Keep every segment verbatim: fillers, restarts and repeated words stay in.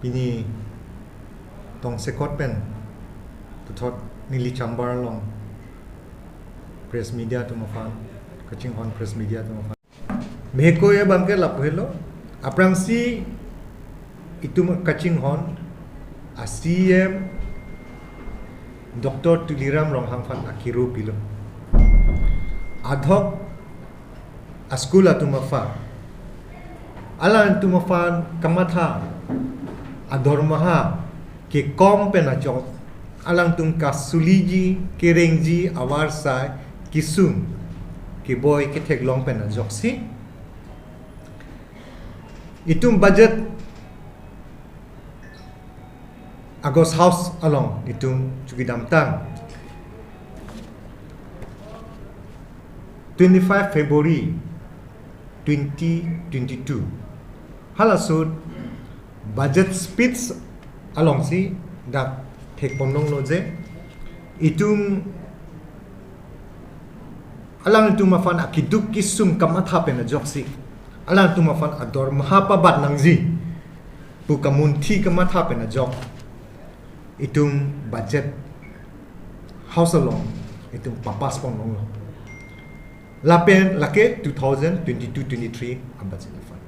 Pini tongsekot pen puthot neli chamber along press media atum aphan, kachinghon press media atum aphan. Mehekoi abangke lapu helo, aphrangsi itum kachinghon a C E M Doctor Tuliram Ronghang aphan akiro pilo. Adhok a school atum aphan, alangtum aphan kamatha adormaha kekom pen ajok, alangtum kasuliji kerengji avarsai kesung keboi ketheklong pen ajoksi, itum budget August House along itum chukidamtang. Twenty-five February twenty twenty-two, halaso budget speech alongsi dak thekponlonglo je, itum alangtum aphan akeduk kesung kamatha pen ajoksi, alangtum aphan adormaha pabat nangji pu kamunthi kamatha pen ajok, itum budget House along itum papass ponlonglo. Lapen lake two thousand twenty-two twenty-three a budget aphan.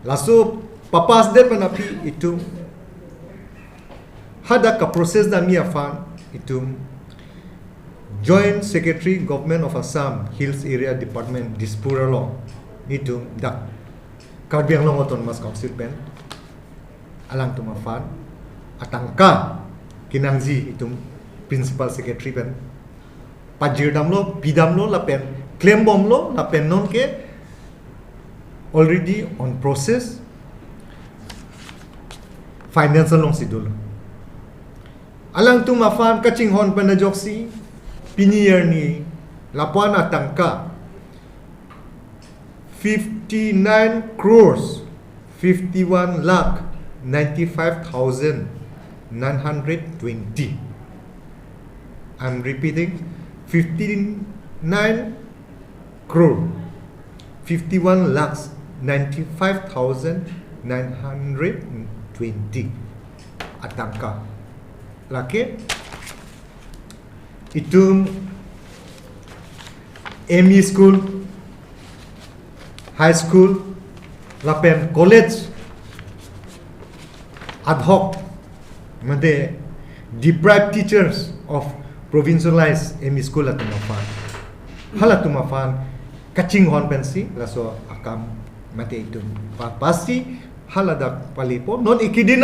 Laso papassdet pen aphi itum hadak kaprocess damji aphan itum Joint Secretary, Government of Assam, Hills Area Department, Dispur along itum dak Karbi Anglong Autonomous Council pen alangtum aphan atangka kenangji itum Principal Secretary pen pajirdamlo, pidamlo lapen klembomlo lapen nonke already on process, finance alongsi dolo. Alangtum aphan kachinghon pen ajoksi pini arni lapu-an atangka fifty-nine crores fifty-one lakh ninety-five thousand nine hundred twenty. I'm repeating, fifty-nine crore fifty-one lakhs ninety-five thousand nine hundred twenty atangka. Lake itum M E school, high school, lapen college adhok, mate deprived teachers of provincialized M E school atum aphan, halatum aphan kachinghon pensi laso akam mate itum pa-, pasi haladak palipo. Non ikidin